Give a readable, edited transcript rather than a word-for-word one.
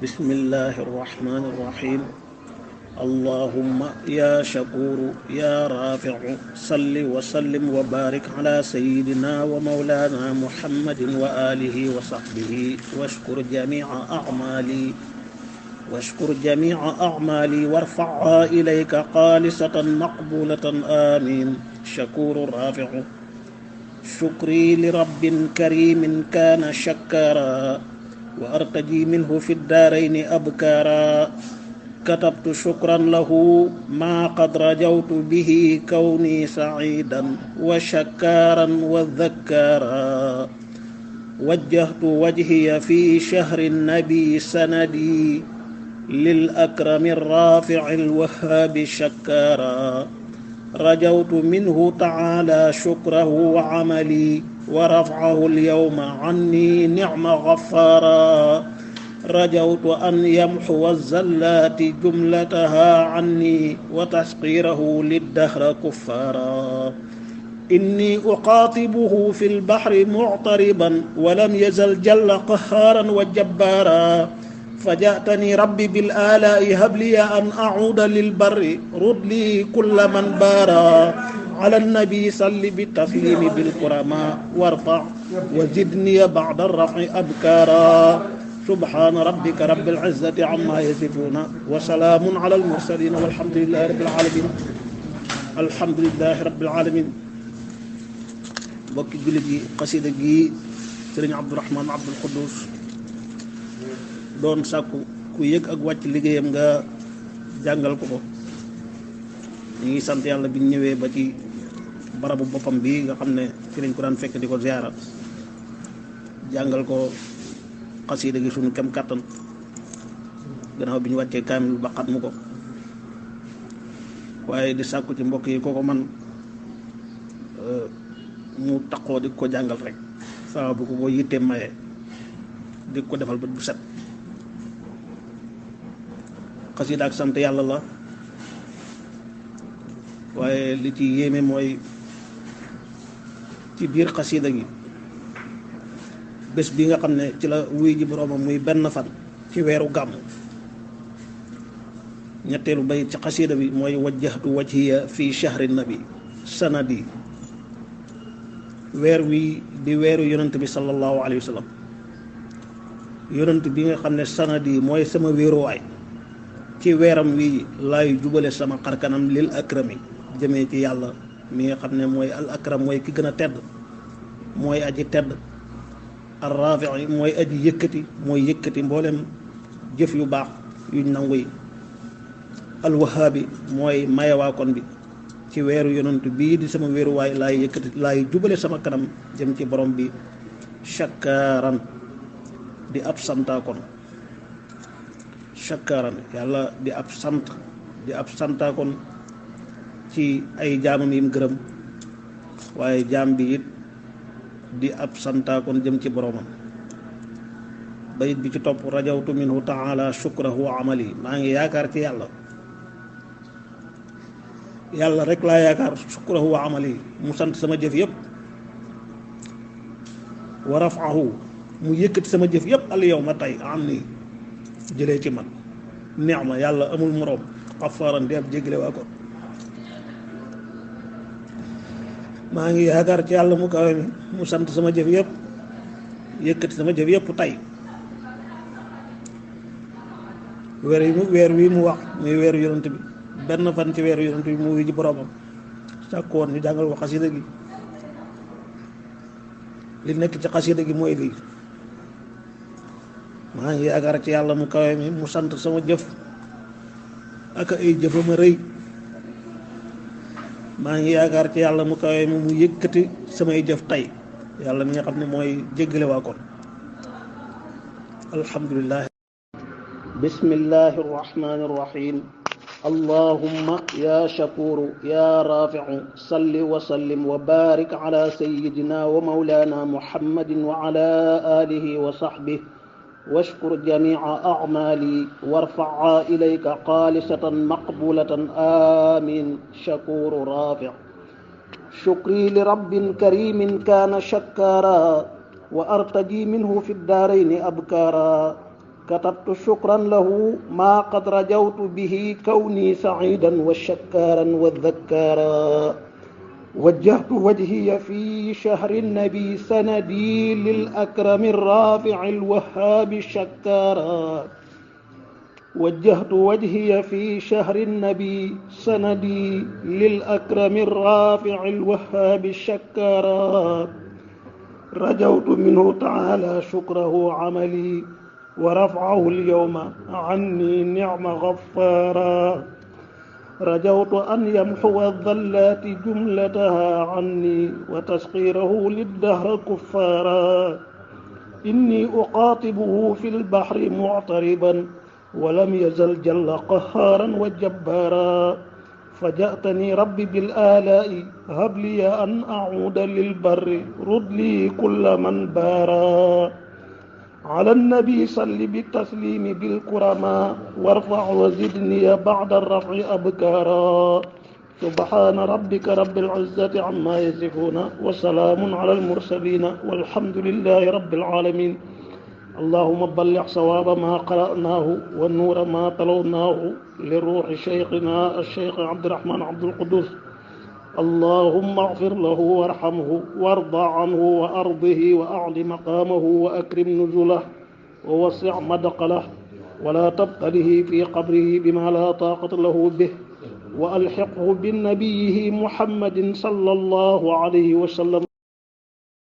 بسم الله الرحمن الرحيم اللهم يا شكور يا رافع صل وسلم وبارك على سيدنا ومولانا محمد وآله وصحبه واشكر جميع أعمالي وارفعها إليك خالصة مقبولة آمين. شكور رافع شكري لرب كريم كان شكارا وأرتجي منه في الدارين أبكارا. كتبت شكرا له ما قد رجوت به كوني سعيدا وشكارا وذكارا. وجهت وجهي في شهر النبي سندي للأكرم الرافع الوهاب شكارا. رجوت منه تعالى شكره وعملي ورفعه اليوم عني نعم غفارا. رجوت أن يمحو الزلات جملتها عني وتسقيره للدهر كفارا. إني أقاطبه في البحر معتربا ولم يزل جل قهارا وجبارا. فجاءتني ربي بالآلاء هب لي أن أعود للبر رد لي كل من بارا. على النبي صل بالتسليم بالكرماء وارفع وزدني بعد الرفع أبكارا. سبحان ربك رب العزة عما يصفون وسلام على المرسلين والحمد لله رب العالمين. الحمد لله رب العالمين. bokki jullit yi xasida gi sëriñ Abdourahman Abdul Quddus doon sàkku ku yëg ak wàcc liggéeyam nga jàngal ko ñu ngi sant yàlla bi ñu ñëwee ba ci barabu boppam bi nga xam ne ci lañ ko daan fekk di ko ziyaara jàngal ko xasida gi suñu kem kàttan gannaaw bi ñu wàccee kaamil ba xat mu ko waaye di sàkku ci mbokk yi kooko man mu taqoo di ko jàngal rek saa bu ko yittee maye di ko defal bët bu set. xasida ak sant yàlla la waaye li ci yéeme mooy ci biir xasida gi bés bi nga xam ne ci la wuy ji boroomam muy benn fan ci weeru gàmm ñetteelu bayit ci xasida bi mooy wajjahtu wajhiya fi shahri nabi sanadi. weer wi di weeru yonent bi sallallahu alayhi wa sallam yonent bi nga xam ne sanadi mooy sama wéeruwaay ci weeram wi laay jubale sama xarkanam lil akrami jëmee ci yàlla mi nga xam ne mooy al akram mooy ki gën a tedd mooy aji tedd ar rafi mooy aji yëkkati mboolem jëf yu baax yuñ nangu yi al wahaabi mooy mayewaakon bi ci weeru yonent bii di sama wéeruwaay laay jubale sama kanam jëm ci borom bi shakkaaran di ab santaakon shakkaaran yàlla di ab santaakon ci ay jaamam yim gërëm waaye jaam bi it di ab santaakon jëm ci boromam. bayit bi ci topp rajawtu minhu taala shukrahu wa amali maa ngi yaakaar ci yàlla rek laa yaakaar shukrahu wa amali mu sant sama jëf yëpp wa rafahu mu yëkkati sama jëf yëpp al yawma tey am ni jëlee ci man ni'ma yàlla amul moroom xafaaran di ab jéggale waa ko maa ngi yaakaar ci yàlla mu kawe mi mu sant sama jëf yëpp yëkkati sama jëf yëpp tey weer wi mu wax muy weeru yonent bi benn fan ci weeru yonent bi mu wuyu ji boroomam sàkku woon ñu jàngal ko xasida gi li nekk ci xasida gi mooy lii maa ngi yaakaar ci yàlla mu kawe mi mu sant sama jëf ak ay jëfama rëy maa ngi yaakaar ci yàlla mu kawe mi mu yëkkati samay jëf tey yàlla mi nga xam ne mooy jéggale waa kon alhamdulillah. bismillahi arrahmani arrahim اللهم يا شكور يا رافع صل وسلم وبارك على سيدنا ومولانا محمد وعلى آله وصحبه واشكر جميع أعمالي وارفعها إليك خالصة مقبولة آمين. شكور رافع شكري لرب كريم كان شكارا وأرتجي منه في الدارين أبكارا. كتبت شكرا له ما قد رجوت به كوني سعيدا وشكارا وذكارا وجهت وجهي في شهر النبي سندي للأكرم الرافع الوهاب شكارا وجهت وجهي في شهر النبي سندي للأكرم الرافع الوهاب شكارا رجوت منه تعالى شكره عملي ورفعه اليوم عني نعم غفارا رجوت أن يمحو الضلات جملتها عني وتسخيره للدهر كفارا إني أقاطبه في البحر معتربا ولم يزل جل قهارا وجبارا فجأتني ربي بالآلاء هب لي أن أعود للبر رد لي كل من بارا على النبي صل بالتسليم بالكرماء وارفع وزدني بعد الرفع أبكارا سبحان ربك رب العزة عما يصفون وسلام على المرسلين والحمد لله رب العالمين اللهم بلغ صواب ما قرأناه والنور ما تلوناه لروح شيخنا الشيخ عبد الرحمن عبد القدوس اللهم اغفر له وارحمه وارض عنه وأرضه وأعل مقامه وأكرم نزله ووسع مدقله ولا تبتله في قبره بما لا طاقة له به وألحقه بالنبيه محمد صلى الله عليه وسلم